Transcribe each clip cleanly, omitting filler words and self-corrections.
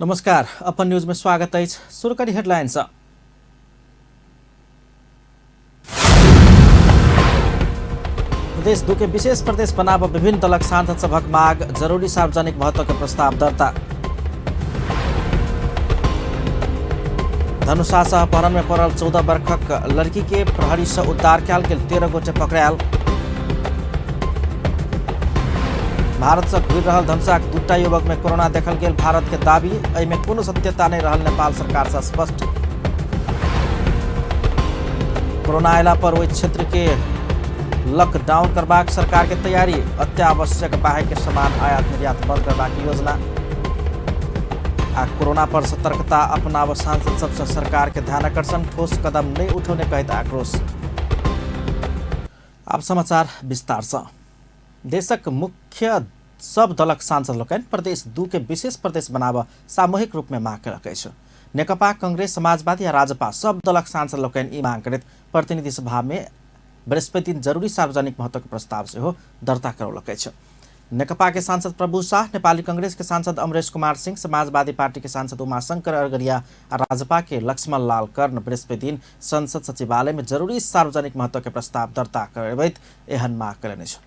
नमस्कार, अपन न्यूज में स्वागत अछि। शुरू करी हेडलाइन सँ। प्रदेश 2 के विशेष प्रदेश बनाब विभिन्न दलक सांसद सभक माग, जरूरी सार्वजनिक महत्व के प्रस्ताव दर्ता। धनुषा सँ अपहरण में पड़ल 14 वर्षक लड़की के प्रहरी सँ उद्धार कयल गेल, 13 गोटे पकड़ायल। भारत से घुरि रहल धनुषाक 2टा युवक में कोरोना देखल गेल, भारत के दावी एहिमे कोनो सत्यता नहीं रहल नेपाल सरकार से स्पष्ट। कोरोना अयला पर ओहि क्षेत्र के लॉकडाउन करबाक सरकार के तैयारी, अत्यावश्यक बाहेक के सामान आयात निर्यात बंद करबाक योजना। आ कोरोना पर सतर्कता अपनाब सांसद सबसे सरकार के ध्यान आकर्षण, ठोस कदम नहीं उठौने कहैत आक्रोश। आब समाचार विस्तार से। देशक मुख्य सब दलक सांसद लोकनि प्रदेश 2 के विशेष प्रदेश बनाब सामूहिक रूप में मांग कयलक अछि। नेकपा, कांग्रेस, समाजवादी आ राजपा सब दलक सांसद लोकनि ई मांग करैत प्रतिनिधि सभा में बृहस्पति दिन जरूरी सार्वजनिक महत्व के प्रस्ताव सेहो दर्ता करौलक अछि। नेकपा के सांसद प्रभु शाह, नेपाली कांग्रेस के सांसद अमरेश कुमार सिंह, समाजवादी पार्टी के सांसद उमाशंकर अरगरिया आ राजपा के लक्ष्मण लाल कर्ण बृहस्पति दिन संसद सचिवालय में जरूरी सार्वजनिक महत्व के प्रस्ताव दर्ता करबैत एहन मांग कयलनि अछि।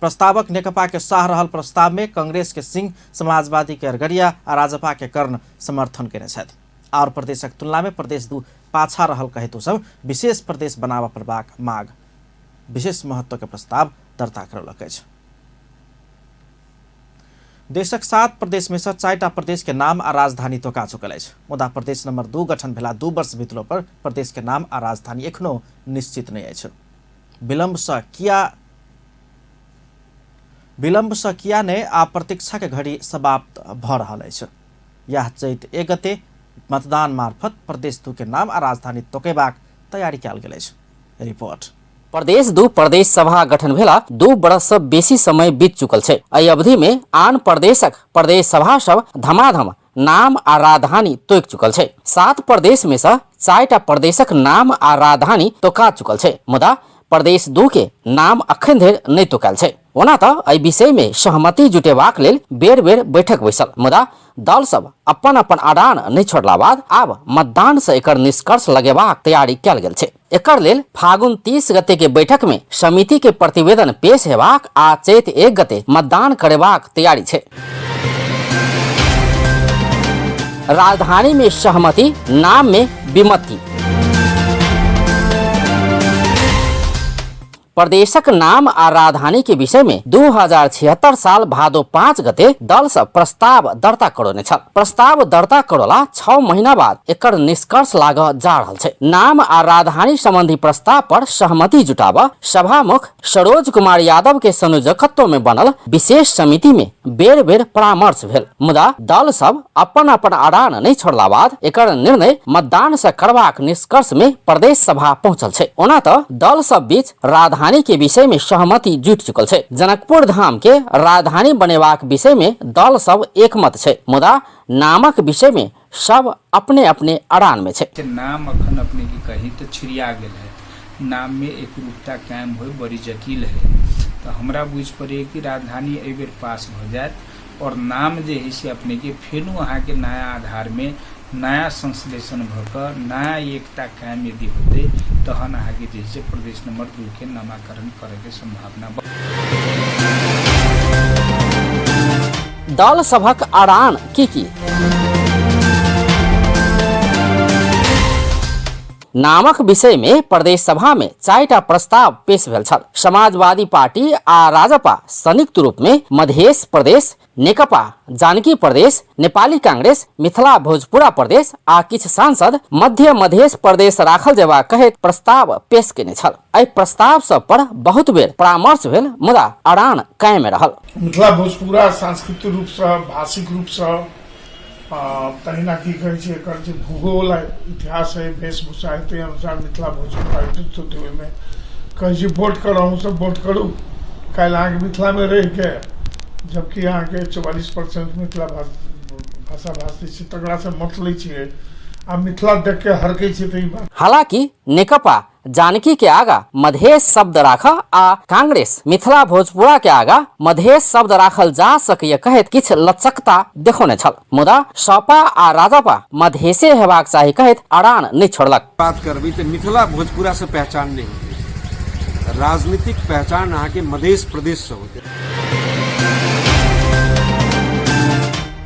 प्रस्तावक नेकपा के शाह रहल प्रस्ताव में कांग्रेस के सिंह, समाजवादी के अरगरिया आ राजपा के कर्ण समर्थन केने छथि। और प्रदेशक तुलना में प्रदेश 2 पाछा रहल कहैत ओ सब विशेष प्रदेश बनाबऽ पड़बाक माग विशेष महत्व के प्रस्ताव दर्ता करौलक अछि। देशक 7 प्रदेश में से 4टा प्रदेश के नाम आ राजधानी तोका चुकल अछि, मुदा प्रदेश नंबर 2 गठन भेला 2 वर्ष बीतलो पर प्रदेश के नाम आ राजधानी एखनो निश्चित नहीं अछि। विलंब से किया नहीं आ प्रतीक्षा के घड़ी समाप्त भ रहल अछि। यह चैत 1 गते मतदान मार्फत प्रदेश 2 के नाम आ राजधानी तोकेबाक तैयारी कयल गेल अछि। रिपोर्ट। प्रदेश 2 प्रदेश सभा गठन भेला 2 बरस से बेसी समय बीत चुकल छै। एहि अवधि में आन प्रदेशक प्रदेश सभा सब धमाधम नाम आ राजधानी तोक चुकल छै। 7 प्रदेश में से 4टा प्रदेशक नाम आ राजधानी तोका चुकल छै, मुदा प्रदेश 2 के नाम अखन धरि नहि तोकायल छै। ओना तऽ एहि विषय में सहमति जुटेबाक लेल बेर बेर बैठक बैसल, मुदा दल सब अपन अपन अडान नहि छोड़ला बाद आब मतदान से एकर निष्कर्ष लगेबाक तैयारी कयल गेल छै। एकर लेल फागुन 30 गते के बैठक में समिति के प्रतिवेदन पेश हेबाक आ चैत 1 गते मतदान करेबाक तैयारी छै। राजधानी में सहमति, नाम में विमति। प्रदेशक नाम आ राजधानी के विषय में 2076 साल भादो 5 गते दल सब प्रस्ताव दर्ता करौने छल। प्रस्ताव दर्ता करौला 6 महीना बाद एकर निष्कर्ष लाग जा रहल छै। नाम आ राजधानी संबंधी प्रस्ताव पर सहमति जुटाब सभामुख सरोज कुमार यादव के संयोजकत्व में बनल विशेष समिति में बेर बेर परामर्श भेल, मुदा दल सब अपन अपन अडान नहीं छोड़ला बाद एकर निर्णय मतदान से करबाक निष्कर्ष में प्रदेश सभा पहुंचल छै। ओना तो दल सब बीच राजधानी के विषय में सहमति जुटि चुकल छै। जनकपुर धाम के राजधानी बनेबाक विषय में दल सब एकमत छै, मुदा नामक विषय में सब अपने अपने अड़ान में छै। नाम अखन अपने की कही तो छिड़िया गेल है, नाम में एकरूपता कायम हो बड़ी जटिल है। तो हमरा बुझ पड़े कि राजधानी एहि बेर पास भ जायत और नाम जे है से अपने के फेरू अहाँ के नया आधार में नया संश्लेषण भ क नया एकता कायम यदि होते तहन अहाँ के जे है से प्रदेश नंबर 2 के नामाकरण करे के संभावना। दल सभक अड़ान की की? नामक विषय में प्रदेश सभा में 4टा प्रस्ताव पेश भेल छल। समाजवादी पार्टी आ राजपा संयुक्त रूप में मधेश प्रदेश, नेकपा जानकी प्रदेश, नेपाली कांग्रेस मिथिला भोजपुरा प्रदेश आ किछु सांसद मध्य मधेश प्रदेश राखल जेबाक कहैत प्रस्ताव पेश केने छल। एहि प्रस्ताव सब पर बहुत बेर परामर्श भेल, मुदा अड़ान कायम रहल। मिथिला भोजपुरा सांस्कृतिक रूपसँ, भाषिक रूपसँ, तहिना की कहै छै एकर जे भूगोल है, इतिहास है, वेशभूषा है, ताहि अनुसार मिथिला भोजपुरा होतै। ओहिमे कहै छी वोट करू, अहूँ सब वोट करू। काल्हि अहाँके मिथिलामे रहिके जबकि अहाँके 44% मिथिला भाषा भाषी छै तकरासँ मत लै छियै आ मिथिला देखके हरकै छियै, तऽ ई बात। हालांकि नेकपा जानकी के आगा मधेश शब्द राख आ कांग्रेस मिथिला भोजपुरा के आगा मधेश शब्द राखल जा सकैए कहैत किछु लचकता देखौने छल, मुदा सपा आ राजपा मधेशे हेबाक चाही कहैत अड़ान नहि छोड़लक। बात करबै तऽ मिथिला भोजपुरा से पहचान नहि होते, राजनीतिक पहचान अहाँके मधेश प्रदेश से होते।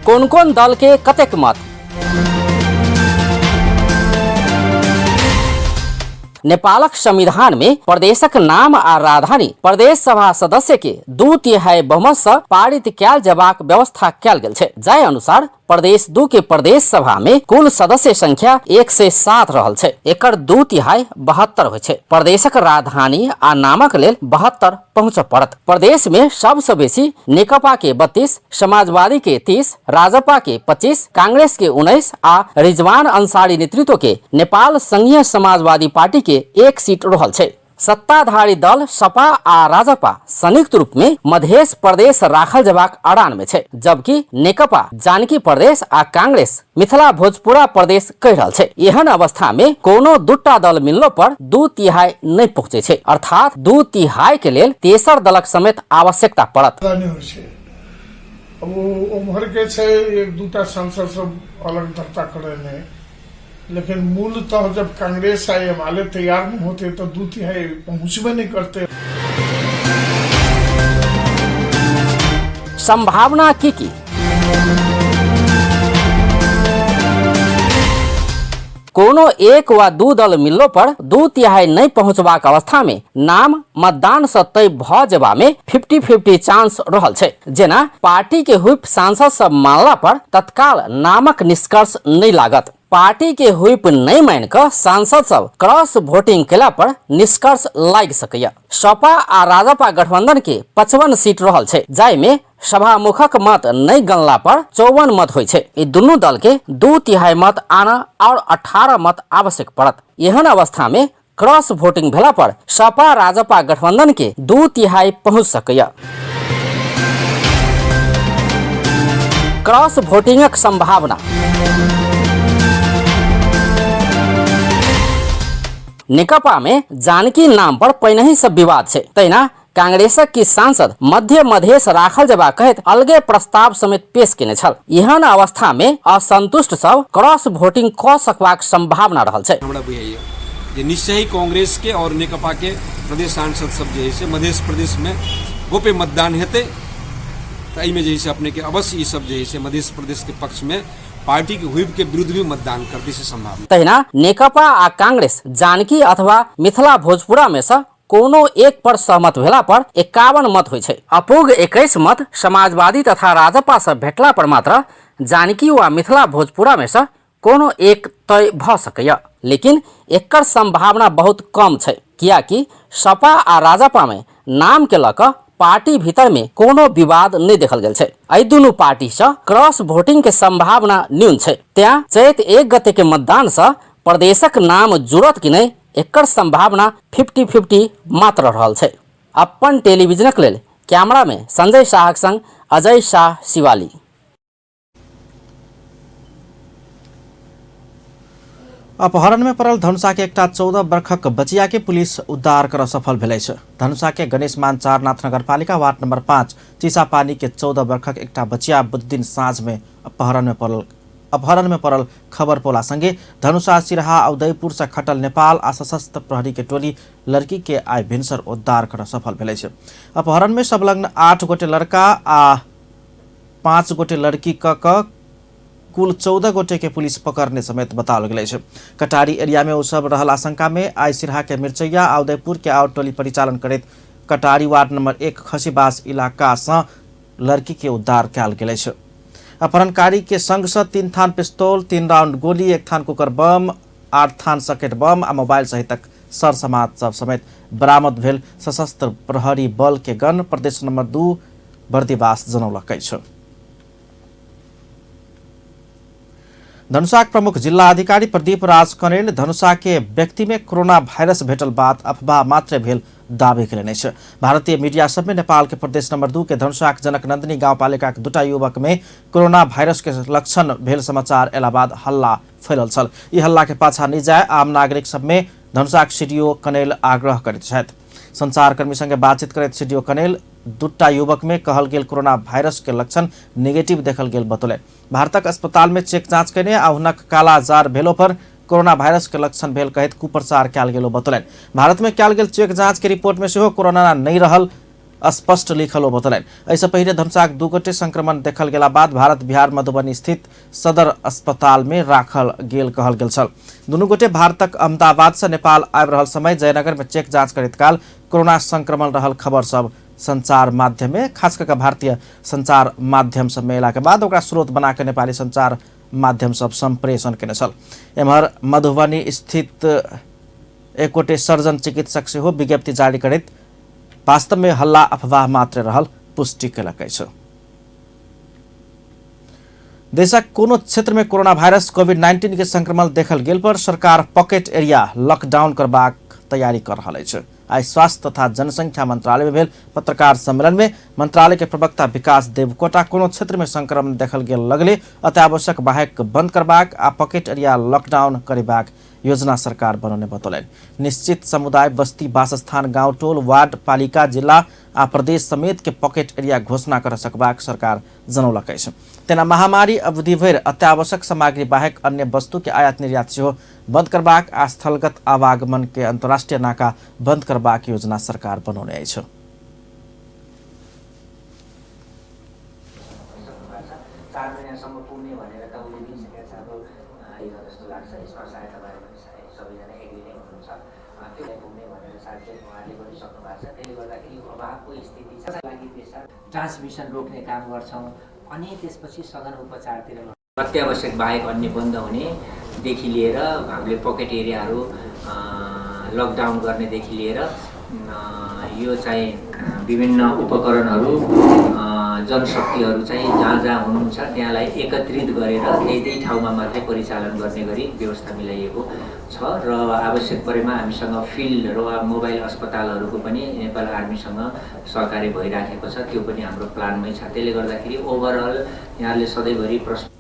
कोन कोन दल के कतेक मत? नेपालक संविधान में प्रदेशक नाम आ राजधानी प्रदेश सभा सदस्य के 2/3 बहुमत से पारित कयल जबाक व्यवस्था कयल गेल छै। जाहि अनुसार प्रदेश 2 के प्रदेश सभा में कुल सदस्य संख्या 107 रहल छै। एकर 2/3 72 होइ छै। प्रदेशक राजधानी आ नामक लेल 72 पहुँच पड़त। प्रदेश में सबसँ बेसी नेकपा के 32, समाजवादी के 30, राजपा के 25, कांग्रेस के 19 आ रिजवान अंसारी नेतृत्व के नेपाल संघीय समाजवादी पार्टी के 1 सीट रहल छै। सत्ताधारी दल सपा आ राजपा संयुक्त रूप में मधेश प्रदेश राखल जबाक अड़ान में छै, जबकि नेकपा जानकी प्रदेश आ कांग्रेस मिथिला भोजपुरा प्रदेश कहि रहल छै। एहन अवस्था में कोनो दूटा दल मिललो पर 2/3 नहि पहुँचे छै, अर्थात 2/3 के लेल तेसर दलक समेत आवश्यकता पड़त। नहि होइ छै। अब ओ उम्हर के छै एक दूटा सांसद सब अलग दर्ता करेने, लेकिन मूलतः जब कांग्रेस आ एमाले तैयार नहीं होते तो 2/3 पहुंचबे नहीं करते। संभावना की की? कोनो एक वा दू दल मिललो पर 2/3 नहि पहुंचबाक अवस्था में नाम मतदान से तय भ जेबा में 50-50 चांस रहल छै। जेना पार्टी के हुइप सांसद सब मानला पर तत्काल नामक निष्कर्ष नहि लागत। पार्टी के हुइप नहि मान कऽ सांसद सब क्रॉस वोटिंग केला पर निष्कर्ष लागि सकैया। सपा आ राजपा गठबंधन के 55 सीट रहल छै, जाहि में सभामुखक मत नहि गणला पर 54 मत होइ छै। ई दुनू दल के 2/3 मत आना और 18 मत आवश्यक पड़त। एहन अवस्था में क्रॉस वोटिंग भेला पर सपा राजपा गठबंधन के 2/3 पहुंच सकैया। क्रॉस वोटिंगक संभावना। नेकपा में जानकी नाम पर पहिनहि से विवाद छै, तहिना कांग्रेसक की सांसद मध्य मधेश राखल जेबा कहैत अलगे प्रस्ताव समेत पेश केने छल। एहन अवस्था में असंतुष्ट सब क्रॉस वोटिंग क सकबाक संभावना रहल छै। हमरा बुझाइए जे निश्चय ही कांग्रेस के और नेकपा के प्रदेश सांसद सब जे है से मधेश प्रदेश में गोप्य मतदान हेतै, तऽ एहिमे जे है से अपने के अवश्य ई सब जे है से मधेश प्रदेश के पक्ष में पार्टी के व्हिप के विरुद्ध भी मतदान करते से संभावना। तहिना नेकपा आ कांग्रेस जानकी अथवा मिथिला भोजपुरा में से कोनो एक पर सहमत भेला पर 51 मत होइ छै। अपूग 21 मत समाजवादी तथा राजपा से भेटला पर मात्र जानकी वा मिथिला भोजपुरा में से कोनो एक तय भ सकैया, लेकिन एकर संभावना बहुत कम छै, कियाकि सपा आ राजपा में नाम के लऽ कऽ पार्टी भीतर में कोनो विवाद नहि देखल गेल छै। एहि दुनू पार्टी से क्रॉस वोटिंग के संभावना न्यून छै। तें चैत 1 गते के मतदान से प्रदेशक नाम जुड़त कि नहि एकर संभावना 50-50 मात्र रहल छै। अपन टेलीविजनक लेल कैमरा में संजय शाहक संग अजय शाह शिवाली। अपहरण में पड़ल धनुषा के एकटा 14 बरखक बचिया के पुलिस उद्धार कर सफल भेल अछि। धनुषा के गणेशमान चारनाथ नगरपालिका वार्ड नंबर 5 चिसापानी के 14 बरखक एकटा बचिया बुधदिन साँझ में अपहरण में पड़ल खबर पोला संगे धनुषा सिरहा आ उदयपुर से खटल नेपाल आ सशस्त्र प्रहरी के टोली लड़की के आइ भिनसर उद्धार कर सफल भेल अछि। अपहरण में संलग्न 8 गोटे लड़का आ 5 गोटे लड़की क कुल 14 गोटे के पुलिस पकड़ने समेत बताओल गेल अछि। कटारी एरिया में ओ सब रहल आशंका में आइ सिरहा के मिर्चैया आ उदयपुर के आओर टोली परिचालन करैत कटारी वार्ड नंबर 1 खसीबास इलाका से लड़की के उद्धार कयल गेल अछि। अपहरणकारी के संग से 3 थान पिस्तौल, 3 राउंड गोली, 1 थान कुकर बम, 8 थान सकेट बम आ मोबाइल सहितक सर सामान सब समेत बरामद भेल सशस्त्र प्रहरी बल के गण प्रदेश नंबर 2 बर्दिवास जनौलक अछि। धनुषाक प्रमुख जिल्ला अधिकारी प्रदीप राज कणेल धनुषा के व्यक्ति में कोरोना वायरस भेटल बात अफवाह मात्र भेल दावी केलनि अछि। भारतीय मीडिया सब में नेपाल के प्रदेश नंबर 2 के धनुषाक जनकनंदिनी गाउँपालिका के 2 युवक में कोरोना वायरस के लक्षण भेल समाचार एला बाद हल्ला फैलल छल। ई हल्ला के पाछा नहि जाय आम नागरिक सब में धनुषाक सीडीओ कनेल आग्रह करैत छथि। संचारकर्मी संगे बातचीत करैत सीडीओ कनेल दूटा युवक में कहल गेल कोरोना वायरस के लक्षण नेगेटिव देखल गेल बतौलनि। भारतक अस्पताल में चेक जांच कयने आ हुनक कालाजार भेलो पर कोरोना वायरस के लक्षण भेल कहैत कुप्रचार कयल गेल बतौलनि। भारत में कयल गेल चेक जांच के रिपोर्ट में सेहो कोरोना नहि रहल स्पष्ट लिखल ओ बतौलनि। एहिसँ पहिने धनुषाक 2 गोटे संक्रमण देखल गेला बाद भारत बिहार मधुबनी स्थित सदर अस्पताल में राखल गेल कहल गेल छल। दुनू गोटे भारतक अहमदाबाद से नेपाल आबि रहल समय जयनगर में चेक जांच करैत काल कोरोना संक्रमण रहल खबर सब संचार माध्यम में खास कऽ भारतीय संचार माध्यम सब में अयला के बाद ओकरा स्रोत बना के नेपाली संचार माध्यम सब संप्रेषण केने छल। एम्हर मधुबनी स्थित एक गोटे सर्जन चिकित्सक सेहो विज्ञप्ति जारी करैत वास्तव में हल्ला अफवाह मात्र रहल पुष्टि केलक अछि। देशक कोनो क्षेत्र में कोरोना वायरस कोविड-19 के संक्रमण देखल गेल पर सरकार पॉकेट एरिया लॉकडाउन करबाक तैयारी कर रहल अछि। आइ स्वास्थ्य तथा जनसंख्या मंत्रालय में भेल पत्रकार सम्मेलन में मंत्रालय के प्रवक्ता विकास देवकोटा कोनो क्षेत्र में संक्रमण देखल गेल लगले अत्यावश्यक बाहेक बंद करबाक आ पॉकेट एरिया लॉकडाउन करबाक योजना सरकार बनौने बतौलनि। निश्चित समुदाय, बस्ती, वासस्थान, गांव, टोल, वार्ड, पालिका, जिला आ प्रदेश समेत के पॉकेट एरिया घोषणा कर सकबाक सरकार जनौलक अछि। तेना महामारी अवधि भरि अत्यावश्यक सामग्री बाहेक अन्य वस्तु के आयात निर्यात सेहो बंद करबाक आ स्थलगत आवागमन के अंतर्राष्ट्रीय नाका बंद करबाक योजना सरकार बनौने अछि। 4 महिनासम्म पुग्ने भनेर त उसले दिइसकेको छ। अब जस्तो लाग्छ यसमा सायद तपाईँहरू पनि सबैजना एग्री नै हुनुहुन्छ। त्यसलाई पुग्ने भनेर सायद उहाँहरूले गरिसक्नु भएको छ। त्यसले गर्दाखेरि अभावको स्थिति छ लागि पेसा ट्रान्समिसन रोक्ने काम गर्छौँ अनि त्यसपछि सघन उपचारतिर अत्यावश्यक बाहेक अन्य बन्द हुनेदेखि लिएर हामीले पकेट एरियाहरू लकडाउन गर्नेदेखि लिएर यो चाहिँ विभिन्न उपकरणहरू जनशक्तिहरू चाहिँ जहाँ जहाँ हुनुहुन्छ त्यहाँलाई एकत्रित गरेर त्यही त्यही ठाउँमा मात्रै परिचालन गर्ने गरी व्यवस्था मिलाइएको छ र आवश्यक परेमा हामीसँग फिल्ड र मोबाइल अस्पतालहरूको पनि नेपाल आर्मीसँग सहकार्य भइराखेको छ, त्यो पनि हाम्रो प्लानमै छ। त्यसले गर्दाखेरि ओभरअल यहाँहरूले सधैँभरि प्रश्न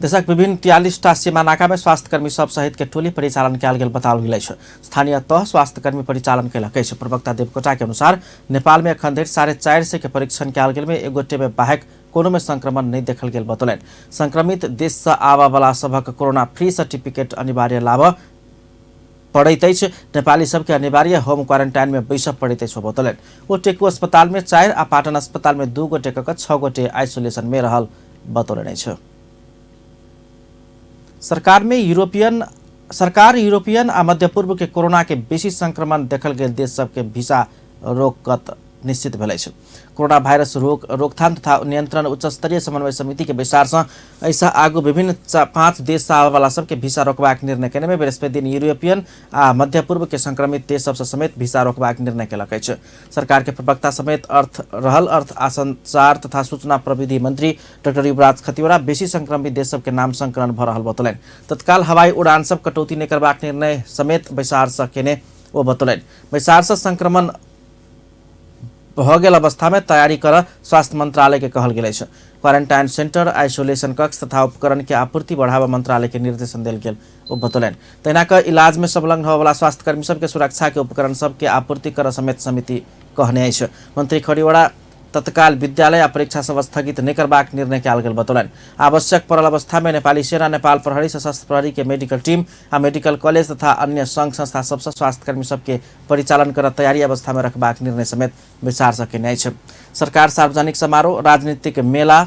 देशक विभिन्न 43टा सीमा नाका में स्वास्थ्यकर्मी सब सहित के टोली परिचालन कयल गेल बताओल गेल अछि। स्थानीय तह स्वास्थ्यकर्मी परिचालन कयलक अछि। प्रवक्ता देवकोटा के अनुसार नेपाल में एखन धरि 450 के परीक्षण कयल गेल में एक गोटे में बाहेक कोनो में संक्रमण नहि देखल गेल बतौलनि। संक्रमित देश से आबय वाला सभक कोरोना फ्री सर्टिफिकेट अनिवार्य लाबय पड़ैत अछि। नेपाली सबके अनिवार्य होम क्वारेंटाइन में बैसय पड़ैत अछि बतौलनि। ओ टेकु अस्पताल में 4 आ पाटन अस्पताल में 2 गोटे क 6 गोटे आइसोलेशन में रहल बतौलनि अछि। सरकार यूरोपियन आ मध्य पूर्व के कोरोना के बेसी संक्रमण देखल गेल देश सबके वीसा रोकत निश्चित भेल अछि। कोरोना वायरस रोकथाम तथा नियंत्रण उच्च स्तरीय समन्वय समिति के बैसार से एहिसँ आगू विभिन्न 5 देश से आबयवला सबके वीसा रोकबाक निर्णय केने में बृहस्पति दिन यूरोपियन आ मध्य पूर्व के संक्रमित देश सबसँ समेत वीसा रोकबाक निर्णय केलक अछि। सरकार के प्रवक्ता समेत अर्थ आ संचार तथा सूचना प्रविधि मंत्री डाक्टर युवराज खतिवड़ा बेसी संक्रमित देश सबके नाम संकलन भऽ रहल बतौलनि। तत्काल हवाई उड़ान सब कटौती नहि करबाक निर्णय समेत बैसार से केने ओ बतौलनि। बैसार से संक्रमण भऽ गेल अवस्था में तैयारी कर स्वास्थ्य मंत्रालय के कहल गेल अछि। क्वारेंटाइन सेंटर, आइसोलेशन कक्ष तथा उपकरण के आपूर्ति बढ़ावा मंत्रालय के निर्देशन देल गेल ओ बतौलनि। तहिना कऽ इलाज में संलग्न होबयवला स्वास्थ्यकर्मी सबके सुरक्षा के उपकरण सबके आपूर्ति कर समेत समिति कहने अछि। मंत्री खतिवड़ा तत्काल विद्यालय आ परीक्षा सब स्थगित नहि करबाक निर्णय कयल गेल बतौलनि। आवश्यक पड़ल अवस्था में नेपाली सेना, नेपाल प्रहरी, सशस्त्र प्रहरी के मेडिकल टीम आ मेडिकल कॉलेज तथा अन्य संघ संस्था सबसँ स्वास्थ्यकर्मी सबके परिचालन कर तैयारी अवस्था में रखबाक निर्णय समेत विचार से केने अछि। सरकार सार्वजनिक समारोह, राजनीतिक मेला,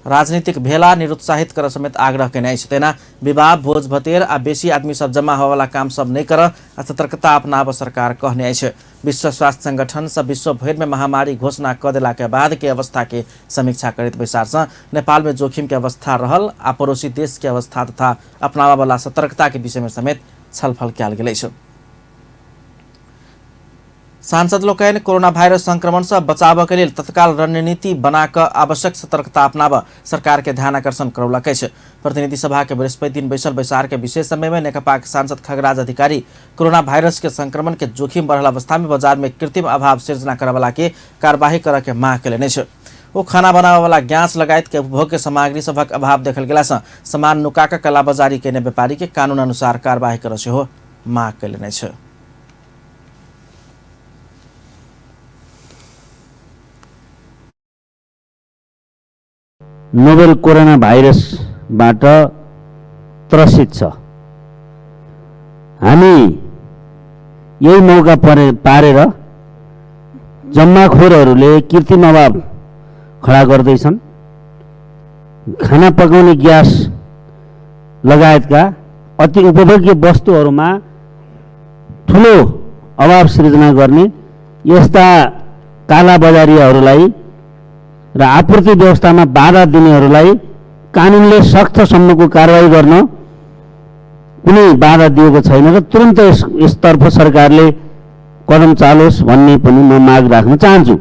राजनीतिक भेला निरुत्साहित कर समेत आग्रह केने अछि। तेना विवाह, भोज भतेर आ बेसी आदमी सब जमा होयवला काम सब नहि कर आ सतर्कता अपनाब सरकार कहने अछि। विश्व स्वास्थ्य संगठन से विश्व भरि में महामारी घोषणा क देला के बाद के अवस्था के समीक्षा करैत बैसार से नेपाल में जोखिम के अवस्था रहल आ पड़ोसी देश के अवस्था तथा अपनाबय वाला सतर्कता के विषय में समेत छलफल कयल गेल अछि। सांसद लोकनि कोरोना वायरस संक्रमण से बचाव के लेल तत्काल रणनीति बना कऽ आवश्यक सतर्कता अपनाब सरकार के ध्यान आकर्षण करौलक अछि। प्रतिनिधि सभा के बृहस्पति दिन बैसल बैसार के विशेष समय में नेकपा के सांसद खगराज अधिकारी कोरोना वायरस के संक्रमण के जोखिम बढ़ल अवस्था में बाजार में कृत्रिम अभाव सिर्जना करवला के कार्यवाही करऽ के मांग केलनि अछि। ओ खाना बनाबयवला गैस लगायत के उपभोग्य सामग्री सभक अभाव देखल गेला से सामान नुका कऽ कालाबाजारी केने व्यापारी के कानून अनुसार कार्यवाही करऽ सेहो माग कयलनि अछि। नोभेल कोरोना भाइरसबाट त्रसित छ। हामी यही मौका पारेर जम्माखोरहरूले कृत्रिम अभाव खडा गर्दैछन्। खाना पकाउने ग्यास लगायतका अति उपभोग्य वस्तुहरूमा ठुलो अभाव सृजना गर्ने यस्ता कालाबजारीहरूलाई र आपूर्ति व्यवस्थामा बाधा दिनेहरूलाई कानुनले सख्तसम्मको कारवाही गर्न कुनै बाधा दिएको छैन र तुरन्त यसतर्फ सरकारले कदम चालोस् भन्ने पनि म माग राख्न चाहन्छु।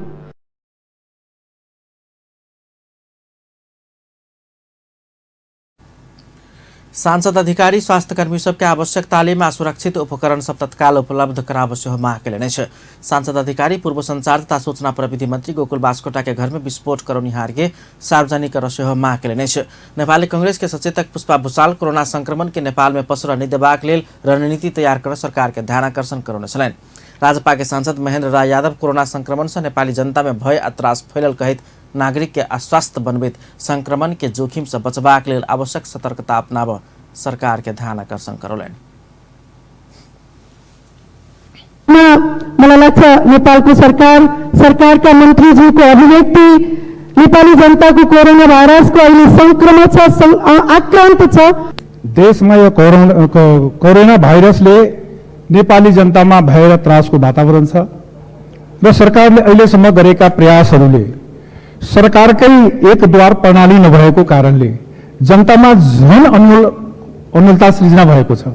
सांसद अधिकारी स्वास्थ्यकर्मी सबके आवश्यक तालिम आ सुरक्षित उपकरण सब तत्काल उपलब्ध कराब सेहो माग कयलनि अछि। सांसद अधिकारी पूर्व संचार तथा सूचना प्रविधि मंत्री गोकुल बास्कोटा के घर में विस्फोट करौनिहार के सार्वजनिक कर सेहो माग कयलनि अछि। नेपाली कांग्रेस के सचेतक पुष्पा भूषाल कोरोना संक्रमण के नेपाल में पसरऽ नहि देबाक लेल रणनीति तैयार कर सरकार के ध्यानाकर्षण करौने छलनि। राजपा के सांसद महेंद्र राय यादव कोरोना संक्रमण से नेपाली जनता में भय आ त्रास फैलल कहैत नागरिक के आश्वस्त बनबैत संक्रमण के जोखिम से बचबाक लेल आवश्यक सतर्कता अपनाब सरकार के ध्यान आकर्षण करौलनि। मलाई लाग्छ नेपालको सरकारका मन्त्रीज्यूको अभिव्यक्ति नेपाली जनताको कोरोना भाइरसको अहिले संक्रमण छ, आक्रान्त छ। देशमा यो कोरोना भाइरसले नेपाली जनतामा भय र त्रासको वातावरण छ र सरकारले अहिलेसम्म गरेका प्रयासहरूले सरकारकै एकद्वार प्रणाली नभएको कारणले जनतामा झन अन्योलता सृजना भएको छ।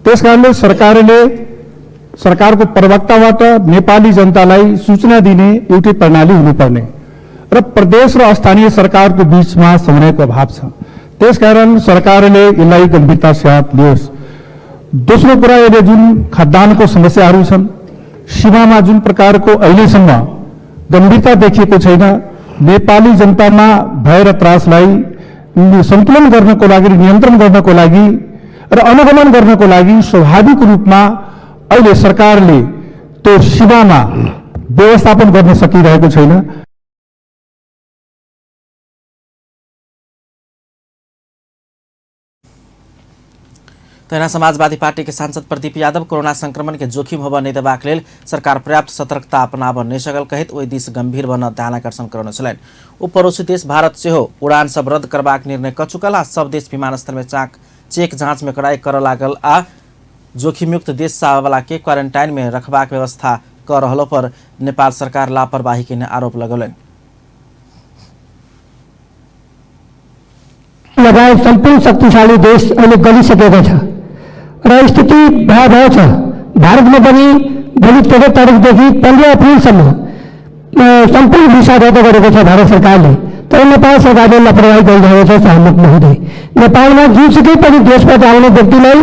त्यसकारणले सरकारले सरकारको प्रवक्ताबाट नेपाली जनतालाई सूचना दिने एउटै प्रणाली हुनुपर्ने र प्रदेश र स्थानीय सरकारको बीचमा समन्वयको अभाव छ। त्यसकारण सरकारले यसलाई गम्भीरता साथ लियोस्। दोस्रो कुरा, अहिले जुन खाद्यान्नको समस्याहरू छन्, सीमामा जुन प्रकारको अहिलेसम्म गम्भीरता देखिएको छैन, नेपाली जनतामा भय र त्रासलाई सन्तुलन गर्नको लागि, नियन्त्रण गर्नको लागि र अनुगमन गर्नको लागि स्वाभाविक रूपमा अहिले सरकारले त्यो सीमामा व्यवस्थापन गर्न सकिरहेको छैन। तहिना समाजवादी पार्टी के सांसद प्रदीप यादव कोरोना संक्रमण के जोखिम होबय नहि देबाक लेल सरकार पर्याप्त सतर्कता अपनाबऽ नहि सकल कहैत ओहि दिस गंभीर बन ध्यानाकर्षण करौने छलनि। ओ पड़ोसी देश भारत सेहो उड़ान सब रद्द करबाक निर्णय कऽ चुकल आ सब देश विमानस्थल में चेक जांच में कड़ाई करऽ लागल आ जोखिमयुक्त देश से आबयवला के क्वारंटाइन में रखबाक व्यवस्था कऽ रहलो पर नेपाल सरकार लापरवाही के आरोप लगौलनि। लगायत सम्पूर्ण शक्तिशाली देश अहिले गलिसकेको छ र स्थिति भयावह छ। भारतमा पनि भोलि 13 तारिकदेखि 15 अप्रिलसम्म सम्पूर्ण भिसा रद्द गरेको छ भारत सरकारले, तर नेपाल सरकारले लापरवाही गरिरहेको छ। सहमत महोदय, नेपालमा जुनसुकै पनि देशबाट आउने व्यक्तिलाई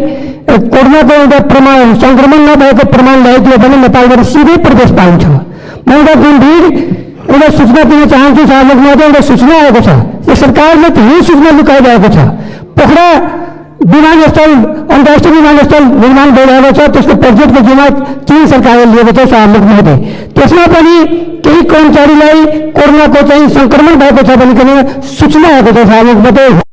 कोरोनाको एउटा प्रमाण, सङ्क्रमण नभएको प्रमाण ल्याइदियो भने नेपालबाट सिधै प्रवेश पाइन्छ। म एउटा गम्भीर एउटा सूचना दिन चाहन्छु सभामुख महोदय, एउटा सूचना आएको छ, यो सरकारले धेरै सूचना लुकाइरहेको छ। पोखरा विमानस्थल, अन्तर्राष्ट्रिय विमानस्थल निर्माण भइरहेको छ, त्यसको प्रोजेक्टको जिम्मा चीन सरकारले लिएको छ सभामुख महोदय। त्यसमा पनि केही कर्मचारीलाई कोरोनाको चाहिँ सङ्क्रमण भएको छ भनिकन सूचना आएको छ सभामुख महोदय।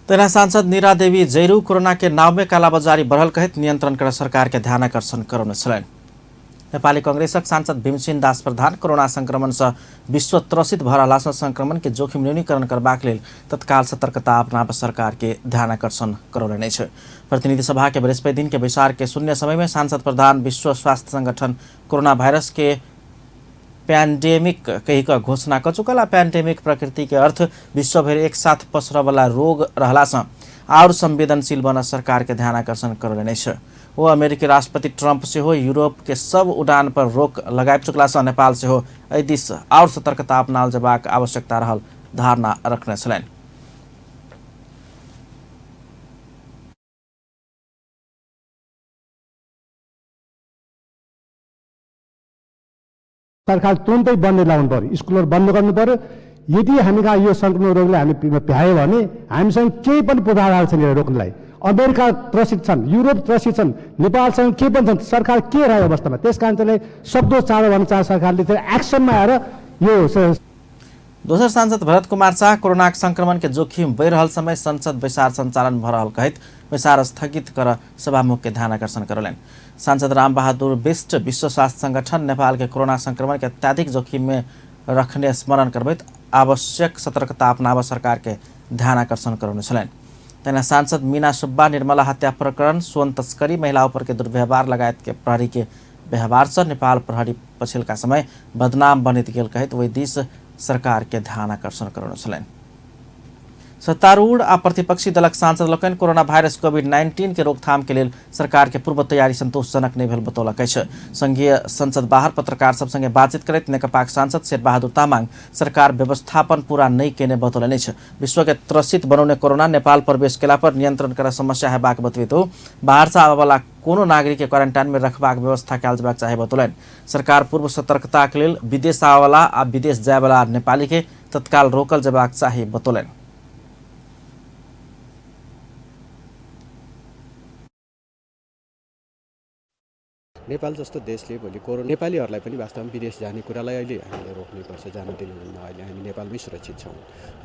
तहिना सांसद नीरा देवी जैरू कोरोना के नाव में कालाबाजारी बढ़ल कहैत नियंत्रण कर सरकार के ध्यानाकर्षण करौने छलनि। नेपाली कांग्रेसक सांसद भीमसेन दास प्रधान कोरोना संक्रमण से विश्व त्रसित भऽ रहला सँ संक्रमण के जोखिम न्यूनीकरण करबाक लेल तत्काल सतर्कता अपनाब सरकार के ध्यानाकर्षण करौलनि अछि। प्रतिनिधि सभा के बृहस्पति दिन के बैसार के शून्य समय में सांसद प्रधान विश्व स्वास्थ्य संगठन कोरोना वायरस के पैंडेमिक कहि कऽ घोषणा कऽ चुकल आ पैंडेमिक प्रकृति के अर्थ विश्वभरि एक साथ पसरऽवला रोग रहला सँ आओर संवेदनशील बन सरकार के ध्यानाकर्षण करौलनि अछि। ओ अमेरिकी राष्ट्रपति ट्रंप सेहो यूरोप के सब उड़ान पर रोक लगाबि चुकला सँ नेपाल सेहो एहि दिस आओर सतर्कता अपनाओल जेबाक आवश्यकता रहल धारणा रखने छलनि। सरकार तुरन्तै बन्द लाउनु पर्यो, स्कुलहरू बन्द गर्नु पर्यो, यदि हामी कहाँ यो सङ्क्रमण रोगले हामी भ्यायो भने हामीसँग केही पनि पूर्वाधार छैन रोक्नलाई। अमेरिका त्रसित छन्, युरोप त्रसित छन्, नेपालसँग के पनि छन्, सरकार के रह्यो अवस्थामा? त्यस कारण चाहिँ सक्दो चाँडो भन्दा चाँडो सरकारले चाहिँ एक्सनमा आएर यो। दोसर सांसद भरत कुमार शाह कोरोनाक संक्रमण के जोखिम बढ़ि रहल समय संसद बैसार संचालन भ रहल कहैत बैसार स्थगित कर सभामुख के ध्यान आकर्षण करौलनि। सांसद रामबहादुर बिष्ट विश्व स्वास्थ्य संगठन नेपाल के कोरोना संक्रमण के अत्याधिक जोखिम में रखने स्मरण करबैत आवश्यक सतर्कता अपनाब सरकार के ध्यान आकर्षण करौने छलनि। तहिना सांसद मीना सुब्बा निर्मला हत्या प्रकरण, सोन तस्करी, महिला ऊपर के दुर्व्यवहार लगायत के प्रहरी के व्यवहार से नेपाल प्रहरी पछिल्का समय बदनाम बनित गेल कहैत ओहि दिस सरकार के ध्यान आकर्षण करौने छलनि। सत्तारूढ़ आ प्रतिपक्षी दलक सांसद लोकनि कोरोना वायरस कोविड-19 के रोकथाम के लेल सरकार के पूर्व तैयारी संतोषजनक नहि भेल बतौलक अछि। संघीय संसद बाहर पत्रकार सब संगे बातचीत करैत नेकपाक सांसद शेरबहादुर तामाङ सरकार व्यवस्थापन पूरा नहि केने बतौलनि अछि। विश्व के त्रसित बनौने कोरोना नेपाल प्रवेश केला पर नियंत्रण कर समस्या हेबाक बतबैत ओ बाहर से आबयवला कोनो नागरिक के क्वारंटाइन में रखबाक व्यवस्था कयल जेबाक चाही बतौलनि। सरकार पूर्व सतर्कता के लेल विदेश आबयवला आ विदेश जायवला नेपाली के तत्काल रोकल जेबाक चाही बतौलनि। नेपाल जस्तो देशले भोलि कोरोना नेपालीहरूलाई पनि वास्तवमा विदेश जाने कुरालाई अहिले हामीले रोक्नुपर्छ, जान दिनुहुन्न। अहिले हामी नेपालमै सुरक्षित छौँ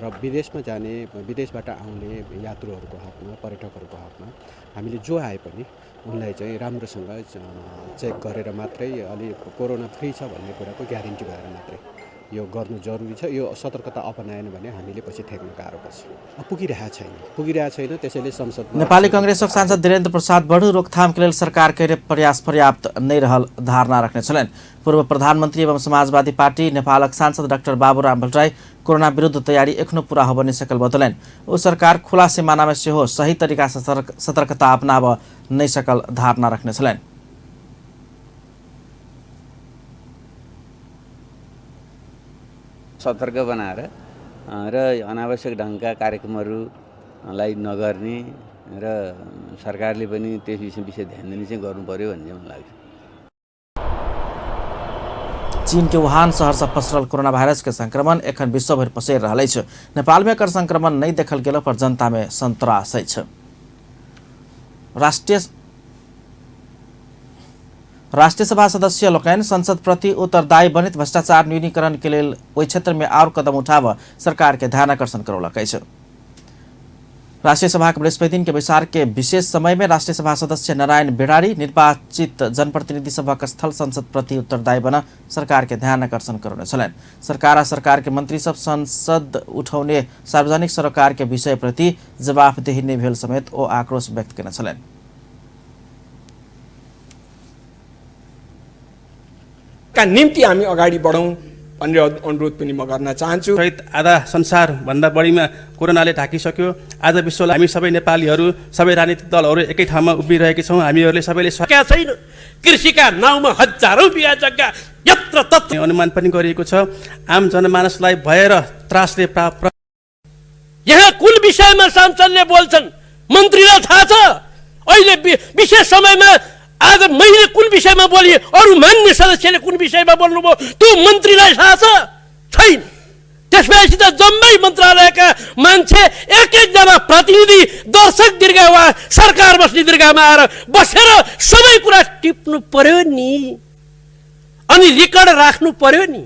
र विदेशमा जाने, विदेशबाट आउने यात्रुहरूको हकमा, पर्यटकहरूको हकमा हामीले जो आए पनि उनलाई चाहिँ राम्रोसँग चेक गरेर मात्रै, अलि कोरोना फ्री छ भन्ने कुराको ग्यारेन्टी भएर मात्रै यो गर्नु जरुरी छ। यो सतर्कता अपनाएन भने हामीले पछि थेक्न गाह्रो पर्छ। पुगिरहेको छैन। त्यसैले संसद नेपाली कांग्रेसक सांसद धीरेन्द्र प्रसाद बढू रोकथाम के लेल सरकार के प्रयास पर्याप्त नहि रहल धारणा रखने छलनि। पूर्व प्रधानमंत्री एवं समाजवादी पार्टी नेपालक सांसद डाक्टर बाबूराम भट्टराई कोरोना विरुद्ध तैयारी एखनो पूरा होबय नहि सकल बतौलनि। ओ सरकार खुला सीमाना में सेहो सही तरीका से सतर्कता अपनाबऽ नहि सकल धारणा रखने छलनि। सतर्क बनाएर र अनावश्यक ढङ्गका कार्यक्रमहरूलाई नगर्ने र सरकारले पनि त्यस विषय ध्यान दिने चाहिँ गर्नु पर्यो भन्ने चाहिँ मलाई लाग्छ। चीन के वुहान शहर से पसरल कोरोना वायरस के संक्रमण एखन विश्वभरि पसरि रहल अछि। नेपाल में एकर संक्रमण नहि देखल गेल पर जनता में संत्रास अछि। राष्ट्रीय सभा सदस्य लोकनि संसद प्रति उत्तरदायी बनित भ्रष्टाचार न्यूनीकरण के लेल ओहि क्षेत्र में और कदम उठाब सरकार के ध्यान आकर्षण करौलक अछि। राष्ट्रीय सभा के बृहस्पति दिन के बैसार के विशेष समय में राष्ट्रीय सभा सदस्य नारायण बेरारी निर्वाचित जनप्रतिनिधि सभक स्थल संसद प्रति उत्तरदायी बन सरकार के ध्यान आकर्षण करौने छलनि। सरकार आ सरकार के मंत्री सब संसद उठौने सार्वजनिक सरोकार के विषय प्रति जवाबदेही नहि भेल समेत ओ आक्रोश व्यक्त केने छलनि। का निम्ति हामी अगाडि बढौँ भन्ने अनुरोध पनि म गर्न चाहन्छु। सहित आधा संसारभन्दा बढीमा कोरोनाले ढाकिसक्यो। आज विश्वलाई हामी सबै नेपालीहरू, सबै राजनीतिक दलहरू एकै ठाउँमा उभिरहेका छौँ। हामीहरूले सबैले सकेका छैन। कृषिका नाउँमा हजारौँ बिघा जग्गा यत्र तत्र अनुमान पनि गरिएको छ। आम जनमानसलाई भय र त्रासले यहाँ कुन विषयमा सांसदले बोल्छन् मन्त्रीलाई थाहा छ। अहिले विशेष समयमा आज मैले कुन विषयमा बोलेँ, अरू मान्य सदस्यले कुन विषयमा बोल्नुभयो त्यो मन्त्रीलाई थाहा छ छैन। त्यसपछि त जम्मै मन्त्रालयका मान्छे एक एकजना प्रतिनिधि दर्शक दीर्घा वा सरकार बस्ने दीर्घामा आएर बसेर सबै कुरा टिप्नु पर्यो नि, अनि रेकर्ड राख्नु पर्यो नि।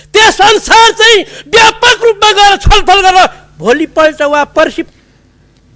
त्यस अनुसार चाहिँ व्यापक रूपमा गएर छलफल गरेर भोलिपल्ट वा पर्सि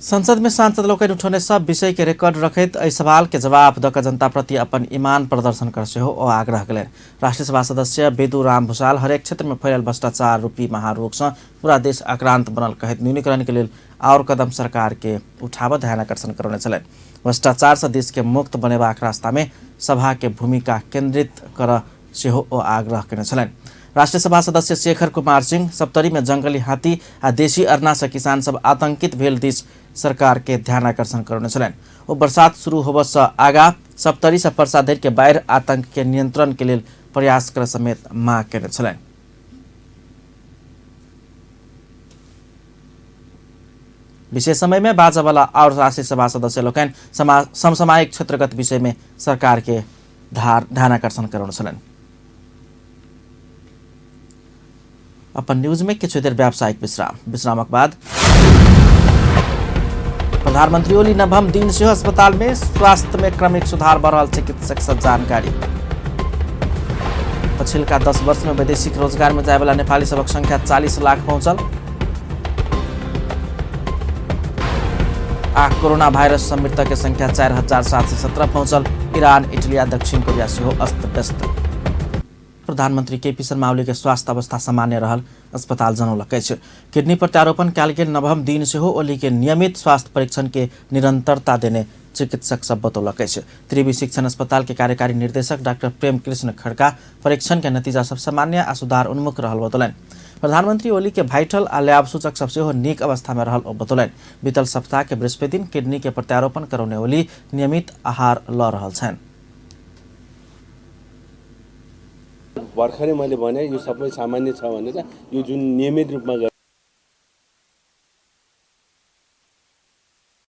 संसद में सांसद लोकनि उठौने सब विषय के रिकॉर्ड रखैत एहि सवाल के जवाब दऽ कऽ जनता प्रति अपन ईमान प्रदर्शन कर सेहो ओ आग्रह कयलनि। राष्ट्रीय सभा सदस्य बेदू राम भूषाल हरेक क्षेत्र में फैलल भ्रष्टाचार रूपी महारोग से पूरा देश आक्रांत बनल कहैत न्यूनीकरण के लेल और कदम सरकार के उठाबऽ ध्यान आकर्षण करौने छलनि। भ्रष्टाचार से देश के मुक्त बनेबाक रास्ता में सभा के भूमिका केंद्रित कर सेहो ओ आग्रह कयने छलनि। राष्ट्रीय सभा सदस्य शेखर कुमार सिंह सप्तरी में जंगली हाथी आ देशी अरना से किसान सब आतंकित भेल दिस सरकार के ध्यान आकर्षण करौने छलनि। ओ बरसात शुरू होबऽ से आगा सप्तरी से पर्सा धरि के बाढ़ि आतंक के नियंत्रण के लेल प्रयास कर समेत मांग केने छलनि। विशेष समय में बाजऽवला और राष्ट्रीय सभा सदस्य लोकनि समसामयिक क्षेत्रगत विषय में सरकार के ध्यान आकर्षण करौने छलनि। अपन न्यूज में किछु देर व्यावसायिक विश्राम। विश्रामक बाद प्रधानमंत्री ओली नवम दिन सेहो अस्पताल में स्वास्थ्य में क्रमिक सुधार बढ़ल, चिकित्सक से जानकारी। पछिलका 10 वर्ष में वैदेशिक रोजगार में जायवाला नेपाली सबक संख्या 40 लाख पहुंचल। आ कोरोना वायरस से मृतक के संख्या 4717 पहुंचल। ईरान, इटली आ दक्षिण कोरिया सेहो अस्त व्यस्त। प्रधानमंत्री केपी शर्मा ओली के स्वास्थ्य अवस्था सामान्य रहल अस्पताल जनौलक अछि। किडनी प्रत्यारोपण कयल गेल नवम दिन सेहो ओली के नियमित स्वास्थ्य परीक्षण के निरंतरता देने चिकित्सक सब बतौलक अछि। त्रिवी शिक्षण अस्पताल के कार्यकारी निर्देशक डॉक्टर प्रेम कृष्ण खड़का परीक्षण के नतीजा सब सामान्य आ सुधार उन्मुख रहल बतौलनि। प्रधानमंत्री ओली के वाइटल आ लैब सूचक सब सेहो नीक अवस्था में रहल ओ बतौलनि। बीतल सप्ताह के बृहस्पति दिन किडनी के प्रत्यारोपण करौने ओली नियमित आहार ल रहल छनि। भर्खरै मैले भने यो सबै सामान्य छ भनेर, यो जुन नियमित रूपमा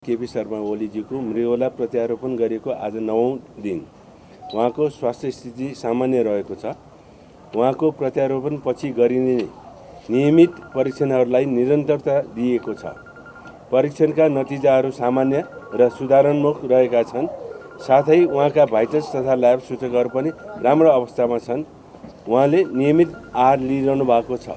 केपी शर्मा ओलीजीको मृगौला प्रत्यारोपण गरिएको आज 9औं दिन उहाँको स्वास्थ्य स्थिति सामान्य रहेको छ। उहाँको प्रत्यारोपणपछि गरिने नियमित परीक्षणहरूलाई निरन्तरता दिइएको छ। परीक्षणका नतिजाहरू सामान्य र सुधारोन्मुख रहेका छन्। साथै उहाँका भाइटल्स तथा ल्याब सूचकहरू पनि राम्रो अवस्थामा छन्। उहाँले नियमित आहार लिइरहनु भएको छ।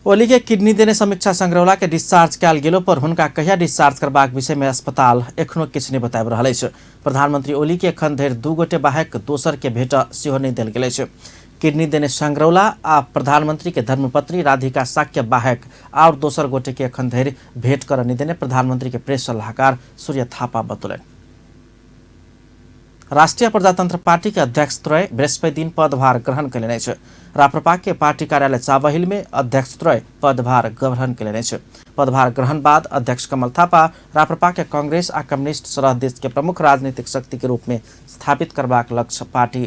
ओली के किडनी देने समीक्षा संग्रौला के डिस्चार्ज कयल गेलो पर हुनका कहिया डिस्चार्ज करबाक विषय में अस्पताल एखनो किछु नहि बताबि रहल अछि। प्रधानमंत्री ओली के एखन धरि 2 गोटे बाहेक दोसर के भेट सेहो नहि देल गेल अछि। किडनी देने संग्रौला आ प्रधानमंत्री के धर्मपत्नी राधिका साक्य बाहेक और दोसर गोटे के एखन धरि भेंट कर नहि देने प्रधानमंत्री के प्रेस सलाहकार सूर्य थापा बतौलनि। राष्ट्रिय प्रजातंत्र पार्टी के अध्यक्ष त्रय बृहस्पति दिन पदभार ग्रहण कयलनि अछि। राप्रपा के पार्टी कार्यालय चाबहिल में अध्यक्ष त्रय पदभार ग्रहण कयलनि अछि। पदभार ग्रहण बाद अध्यक्ष कमल थापा राप्रपा के कांग्रेस आ कम्युनिस्ट सरह देश के प्रमुख राजनीतिक शक्ति के रूप में स्थापित करबाक लक्ष्य पार्टी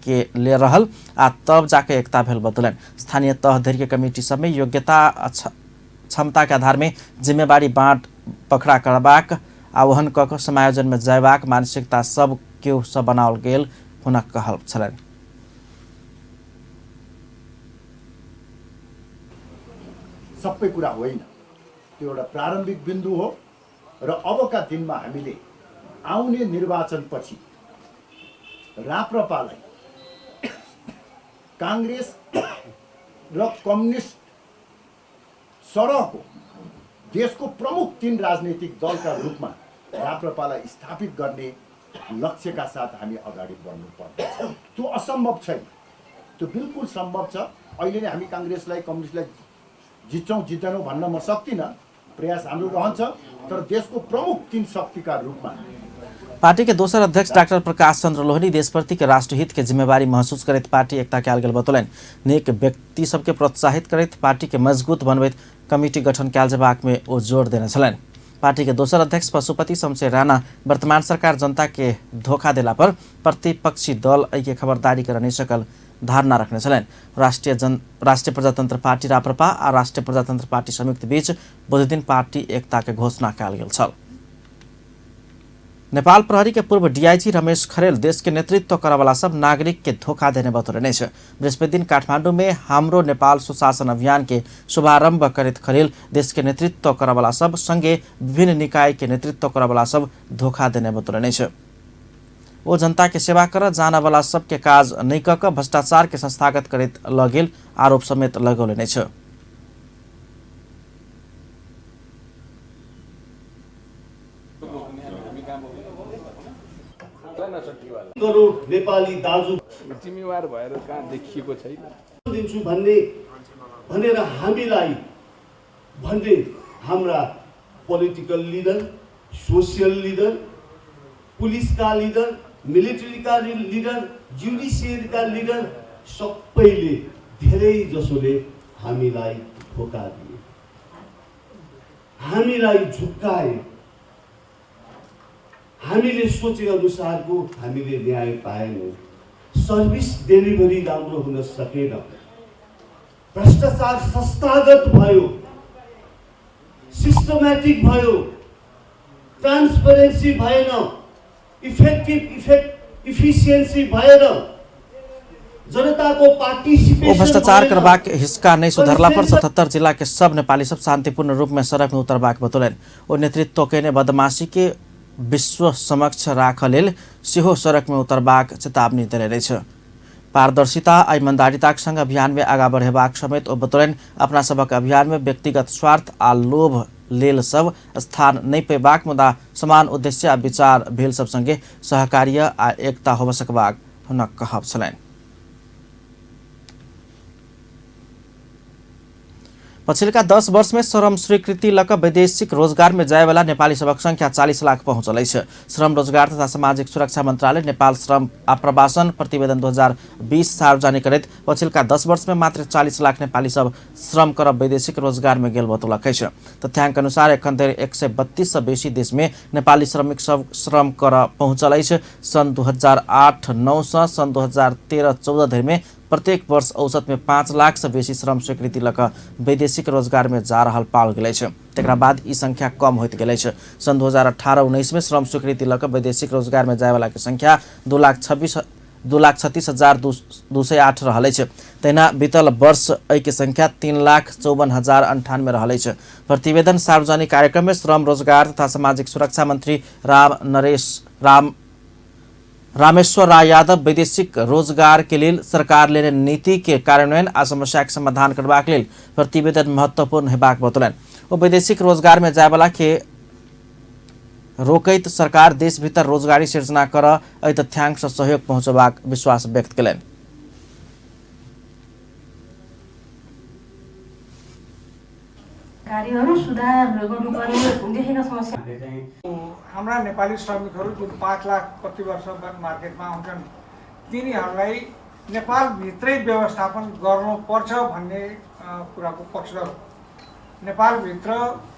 के ले रहल आ तब जाके एकता भेल बतौलनि। स्थानीय तह धरि के कमिटी सब में योग्यता क्षमता के आधार में जिम्मेवारी बाँट पखड़ा करबाक आ ओहन कऽ कऽ समायोजन में जयबाक मानसिकता सब केओ सब बनाओल गेल हुनक कहल छलनि। सबै कुरा होइन, त्यो एउटा प्रारम्भिक बिन्दु हो र अबका दिनमा हामीले आउने निर्वाचनपछि राप्रपालाई काङ्ग्रेस र कम्युनिस्ट सरहको देशको प्रमुख 3 राजनीतिक दलका रूपमा राप्रपालाई स्थापित गर्ने लक्ष्यका साथ हामी अगाडि बढ्नु पर्दछ। त्यो असम्भव छैन, त्यो बिल्कुल सम्भव छ। अहिले नै हामी काङ्ग्रेसलाई कम्युनिस्टलाई जित्छौँ जित्दैनौँ भन्न म सक्दिनँ, प्रयास हाम्रो रहन्छ, तर देशको प्रमुख 3 शक्तिका रूपमा। पार्टी के दोसर अध्यक्ष डॉक्टर प्रकाश चंद्र लोहनी देशप्रति के राष्ट्रहित के जिम्मेवारी महसूस करैत पार्टी एकता कयल गेल बतौलनि। नेक व्यक्ति सबके प्रोत्साहित करैत पार्टी के मजबूत बनबैत कमिटी गठन कयल जेबाक में ओ जोर देने छलनि। पार्टी के दोसर अध्यक्ष पशुपति शमशेर राणा वर्तमान सरकार जनता के धोखा देला पर प्रतिपक्षी दल एहि के खबरदारी कर नहीं सकल धारणा रखने छलनि। राष्ट्रिय प्रजातंत्र पार्टी राप्रपा आ राष्ट्रिय प्रजातंत्र पार्टी संयुक्त बीच बुधदिन पार्टी एकता के घोषणा कयल गेल छल। नेपाल प्रहरी के पूर्व डीआईजी रमेश खरेल देश के नेतृत्व करवाला सब नागरिक के धोखा देने बतौलनि अछि। बृहस्पति दिन काठमांडू में हाम्रो नेपाल सुशासन अभियान के शुभारंभ करैत खरेल देश के नेतृत्व करवाला सब संगे विभिन्न निकाय के नेतृत्व करवाला सब धोखा देने बतौलनि अछि। ओ जनता के सेवा कर जानवाला सबके काज नहि कऽ कऽ भ्रष्टाचार के संस्थागत करैत लऽ गेल आरोप समेत लगौलनि अछि। करोड नेपाली दाजु जिम्मेवार भएर कहाँ देखिएको छैन दिन्छु भन्ने भनेर हामीलाई भन्ने हाम्रा पोलिटिकल लिडर, सोसियल लिडर, पुलिसका लिडर, मिलिट्रीका लिडर, जुडिसियरीका लिडर सबैले धेरै जसोले हामीलाई धोका दिए, हामीलाई झुक्काए। हामीले सोचे अनुसारको हामीले न्याय पाएनौँ, सर्भिस डेलिभरी राम्रो हुन सकेन, भ्रष्टाचार संस्थागत भयो, सिस्टमेटिक भयो, ट्रान्सपरेन्सी भएन, इफेक्टिभ इफेक्ट इफिसियन्सी भएन। जनताको ओ पार्टिसिपेसन भ्रष्टाचार भएन। करबाक हिस्का नहि सुधरला पर कन्सेन्सस 77 जिला के सब नेपाली सब शांतिपूर्ण रूप में सड़क में उतरबाक बतौलनि। ओ नेतृत्व केने बदमाशी के विश्व समक्ष राखऽ लेल सेहो सड़क में उतरबाक चेतावनी देने अछि। पारदर्शिता आ ईमानदारिताक संग अभियान में आगा बढ़ेबाक समेत ओ बतौलनि अपना सबक अभियान में व्यक्तिगत स्वार्थ आ लोभ लेल सब स्थान नहि पेबाक मुदा समान उद्देश्य आ विचार भेल सब संगे सहकार्य आ एकता होबऽ सकबाक हुनक कहब छलनि। पछिल्का 10 वर्ष में श्रम स्वीकृति लऽ कऽ वैदेशिक रोजगार में जायवाला नेपाली सभक संख्या 40 लाख पहुंचल अछि। श्रम रोजगार तथा सामाजिक सुरक्षा मंत्रालय नेपाल श्रम आप्रवासन प्रतिवेदन 2020 सार्वजनिक करैत पछिल्का 10 वर्ष में मात्र 40 लाख नेपाली सब श्रम करब वैदेशिक रोजगार में गेल बतौलक अछि। तथ्यांक अनुसार एखन धरि 132 सँ बेसी देश में नेपाली श्रमिक सब श्रम कर पहुंचल अछि। सन् 2008-9 सँ सन् 2013-14 धरि में प्रत्येक वर्ष औसत में 5 लाख से बेसी श्रम स्वीकृति लऽ कऽ वैदेशिक रोजगार में जा रहल पाओल गेल अछि। तकरा बाद ई संख्या कम होइत गेल अछि। सन् 2018-19 में श्रम स्वीकृति लऽ कऽ वैदेशिक रोजगार में जायवला के संख्या 2,36,208 रहल अछि। तहिना बीतल वर्ष एहिके संख्या 3,54,098 रहल अछि। प्रतिवेदन सार्वजनिक कार्यक्रम में श्रम रोजगार तथा सामाजिक सुरक्षा मंत्री रामेश्वर राय यादव वैदेशिक रोजगार के लेल सरकार लेने नीति के कार्यान्वयन आ समस्या के समाधान करबाक लेल प्रतिवेदन महत्वपूर्ण हेबाक बतौलनि। ओ वैदेशिक रोजगार में जायवला के रोकैत सरकार देश भीतर रोजगारी सिर्जना कर एहि तथ्यांक से सहयोग पहुंचेबाक विश्वास व्यक्त केलनि। कार्यहरू सुधार गर्नुपर्ने देखेका समस्या हाम्रा नेपाली श्रमिकहरू जुन 5 लाख प्रतिवर्ष मार्केटमा आउँछन् तिनीहरूलाई नेपालभित्रै व्यवस्थापन गर्नुपर्छ भन्ने कुराको पक्षधर हो। नेपालभित्र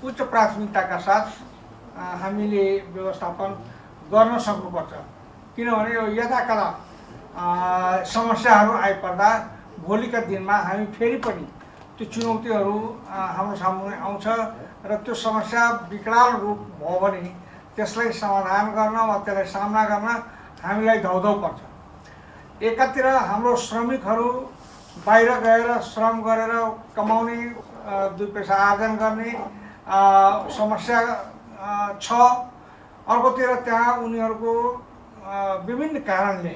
उच्च प्राथमिकताका साथ हामीले व्यवस्थापन गर्न सक्नुपर्छ, किनभने यो यदाकदा समस्याहरू आइपर्दा भोलिका दिनमा हामी फेरि पनि त्यो चुनौतीहरू हाम्रो सामुन्ने आउँछ र त्यो समस्या विकराल रूप भयो भने त्यसलाई समाधान गर्न वा त्यसलाई सामना गर्न हामीलाई धौधौ पर्छ। एकातिर हाम्रो श्रमिकहरू बाहिर गएर श्रम गरेर कमाउने, दुई पैसा आर्जन गर्ने समस्या छ, अर्कोतिर त्यहाँ उनीहरूको विभिन्न कारणले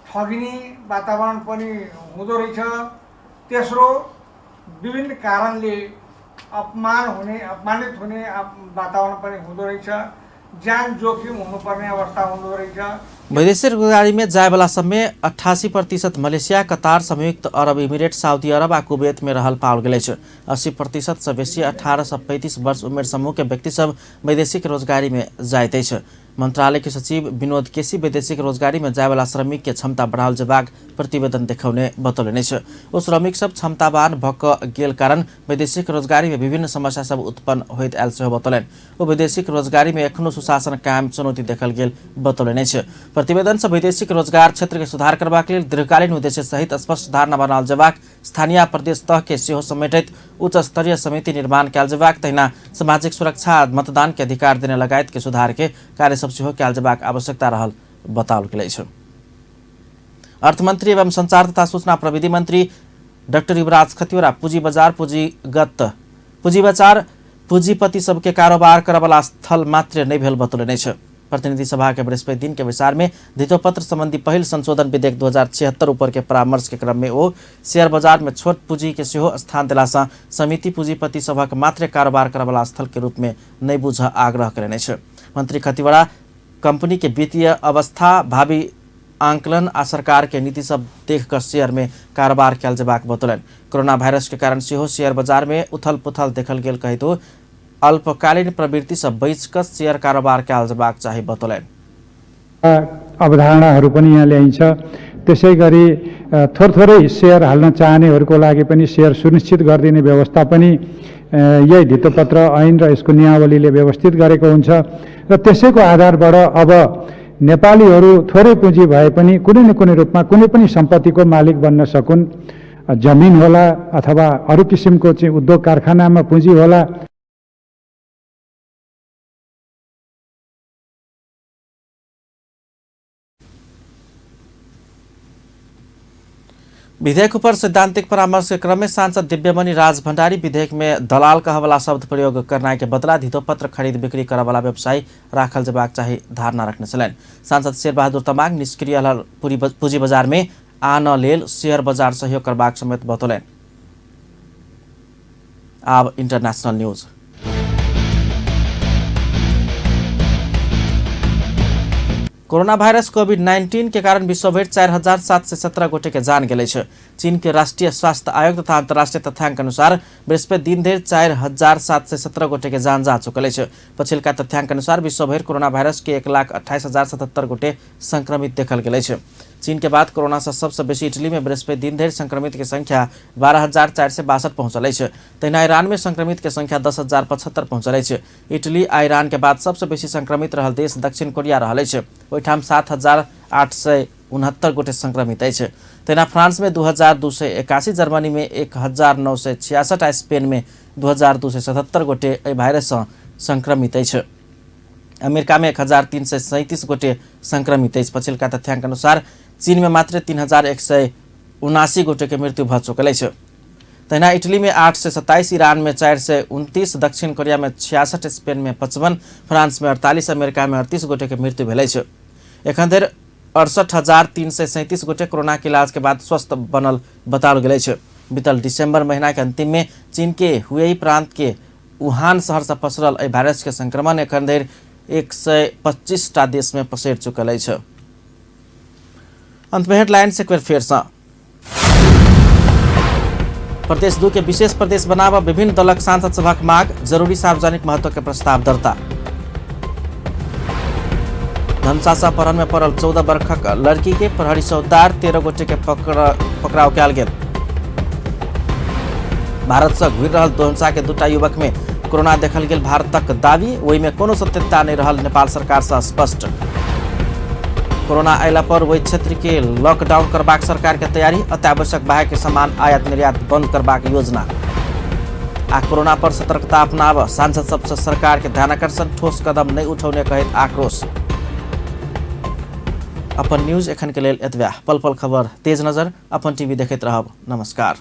ठगिने वातावरण पनि हुँदो रहेछ। तेस्रो, विभिन्न कारणले अपमान हुने, अपमानित हुने वातावरण पनि हुँदो रहेछ, ज्यान जोखिम हुनुपर्ने अवस्था हुँदो रहेछ। वैदेशिक रोजगारी में जायवला सबमे 88% मलेशिया, कतार, संयुक्त अरब इमिरेट, सऊदी अरब आ कुवैत में रहल पाओल गेल अछि। 80% से बेसी 18 से 35 वर्ष उमेर समूह के व्यक्ति सब वैदेशिक रोजगारी में जाइत अछि। मंत्रालय के सचिव विनोद केसी वैदेशिक रोजगारी में जायवला श्रमिक के क्षमता बढ़ाओल जेबाक प्रतिवेदन देखौने बतौलनि अछि। ओ श्रमिक सब क्षमतावान भऽ कऽ गेल कारण वैदेशिक रोजगारी में विभिन्न समस्या सब उत्पन्न होइत आयल सेहो बतौलनि। ओ वैदेशिक रोजगारी में एखनो सुशासन कायम चुनौती देखल गेल बतौलनि अछि। प्रतिवेदन से वैदेशिक रोजगार क्षेत्र के सुधार करबाक लेल दीर्घकालीन उद्देश्य सहित स्पष्ट धारणा बनाओल जेबाक, स्थानीय प्रदेश तह के सेहो समेटैत उच्च स्तरीय समिति निर्माण कयल जेबाक, तहिना सामाजिक सुरक्षा, मतदान के अधिकार देने लगायत के सुधार के कार्य सब सेहो कयल जेबाक आवश्यकता रहल बताओल गेल अछि। अर्थमंत्री एवं संचार तथा सूचना प्रविधि मंत्री डाक्टर युवराज खतिवड़ा पूंजी बाजार पूंजी बाजार पूंजीपति सबके कारोबार करबला स्थल मात्र नहि भेल बतौलनि अछि। प्रतिनिधि सभा के बृहस्पति दिन के बैसार में धितोपत्र संबंधी पहिल संशोधन विधेयक 2076 ऊपर के परामर्श के क्रम में ओ शेयर बाजार में छोट पूंजी के सेहो स्थान देला सँ समिति पूंजीपति सभक मात्र कारोबार करबला स्थल के रूप में नहि बुझ आग्रह कयलनि अछि। मंत्री खतिवड़ा कंपनी के वित्तीय अवस्था, भावी आंकलन आ सरकार के नीति सब देख कऽ शेयर में कारोबार कयल जेबाक बतौलनि। कोरोना वायरस के कारण सेहो शेयर बाजार में उथल पुथल देखल गेल कहैत ओ अल्पकालीन प्रवृत्ति से बचि कऽ शेयर कारोबार कयल जेबाक चाही बतौलनि। अवधारणाहरू पनि यहाँ ल्याइन्छ। त्यसै गरी थोरथोरै सेयर हाल्न चाहनेहरूको लागि पनि सेयर सुनिश्चित गरिदिने व्यवस्था पनि यही धितोपत्र ऐन र यसको नियमावलीले व्यवस्थित गरेको हुन्छ र त्यसैको आधारबाट अब नेपालीहरू थोरै पुँजी भए पनि कुनै न कुनै रूपमा कुनै पनि सम्पत्तिको मालिक बन्न सकुन्, जमिन होला अथवा अरू किसिमको चाहिँ उद्योग कारखानामा पुँजी होला। विधेयक पर सैद्धांतिक परामर्श के क्रम में सांसद दिव्यमणि राज भंडारी विधेयक में दलाल कहवाला शब्द प्रयोग करनाइ के बदला धितोपत्र खरीद बिक्री करवाला व्यवसायी राखल जेबाक चाही धारणा रखने छलनि। सांसद शेरबहादुर तमाङ निष्क्रिय पूंजी बाजार में आन लेल शेयर बाजार सहयोग करबाक समेत बतौलनि। आब इंटरनेशनल न्यूज। कोरोना वायरस कोविड-19 के कारण विश्वभरि 4717 गोटे के जान गेल अछि। चीन के राष्ट्रीय स्वास्थ्य आयोग तथा अंतर्राष्ट्रीय तथ्यांक अनुसार बृहस्पति दिन धरि 4717 गोटे के जान जा चुकल अछि। पछिलका तथ्यांक अनुसार विश्वभरि कोरोना वायरस के 1,28,077 गोटे संक्रमित देखल गेल अछि। चीन के बाद कोरोना से सबसे बेसी इटली में बृहस्पति दिन धरि संक्रमित के संख्या 12,462 पहुंचल अछि। तहिना ईरान में संक्रमित के संख्या 10,075 पहुंचल अछि। इटली आ ईरान के बाद सबसे बेसी संक्रमित रहल देश दक्षिण कोरिया रहल अछि। ओहिठाम 7,869 गोटे संक्रमित अछि। तहिना फ्रांस में 2,281, जर्मनी में 1,966 आ स्पेन में 2,277 गोटे एहि वायरस से संक्रमित अछि। अमेरिका में 1,337 गोटे संक्रमित अछि। पछिलका तथ्यांक अनुसार चीन में मात्र 3,179 गोटे के मृत्यु भ चुकल अछि। तहिना इटली में 827, ईरान में 429, दक्षिण कोरिया में 66, स्पेन में 55, फ्रांस में 48, अमेरिका में 38 गोटे के मृत्यु भेल अछि। एखन धरि 68,337 गोटे कोरोना के इलाज के बाद स्वस्थ बनल बताओल गेल अछि। बीतल दिसंबर महीना के अंतिम में चीन के हुएई प्रांत के वुहान शहर से पसरल एहि वायरस के संक्रमण एखन धरि 125 टा देश में पसरि चुकल अछि। अंत में हेडलाइन से एक बेर फेर सँ। प्रदेश 2 के विशेष प्रदेश बनाब विभिन्न दलक सांसद सभक मांग, जरूरी सार्वजनिक महत्व के प्रस्ताव दर्ता। धनुषा से अपहरण में पड़ल 14 वर्षक लड़की के प्रहरी सौदार 13 गोटे के पकड़ाव कयल गेल। भारत से घुरि रहल धनुषा के 2 युवक में कोरोना देखल गेल भारतक दावी, ओहि में कोनो सत्यता नहीं रहल नेपाल सरकार से स्पष्ट। कोरोना अयला पर ओहि क्षेत्र के लॉकडाउन करबाक सरकार के तैयारी, अत्यावश्यक बाहेक के सामान आयात निर्यात बंद करबाक योजना। आ कोरोना पर सतर्कता अपनाब सांसद सबसे सरकार के ध्यानाकर्षण, ठोस कदम नहीं उठौने कहैत आक्रोश। अपन न्यूज एखन के लेल एतबे। पल पल खबर तेज नजर अपन टीवी देखैत रहब। नमस्कार।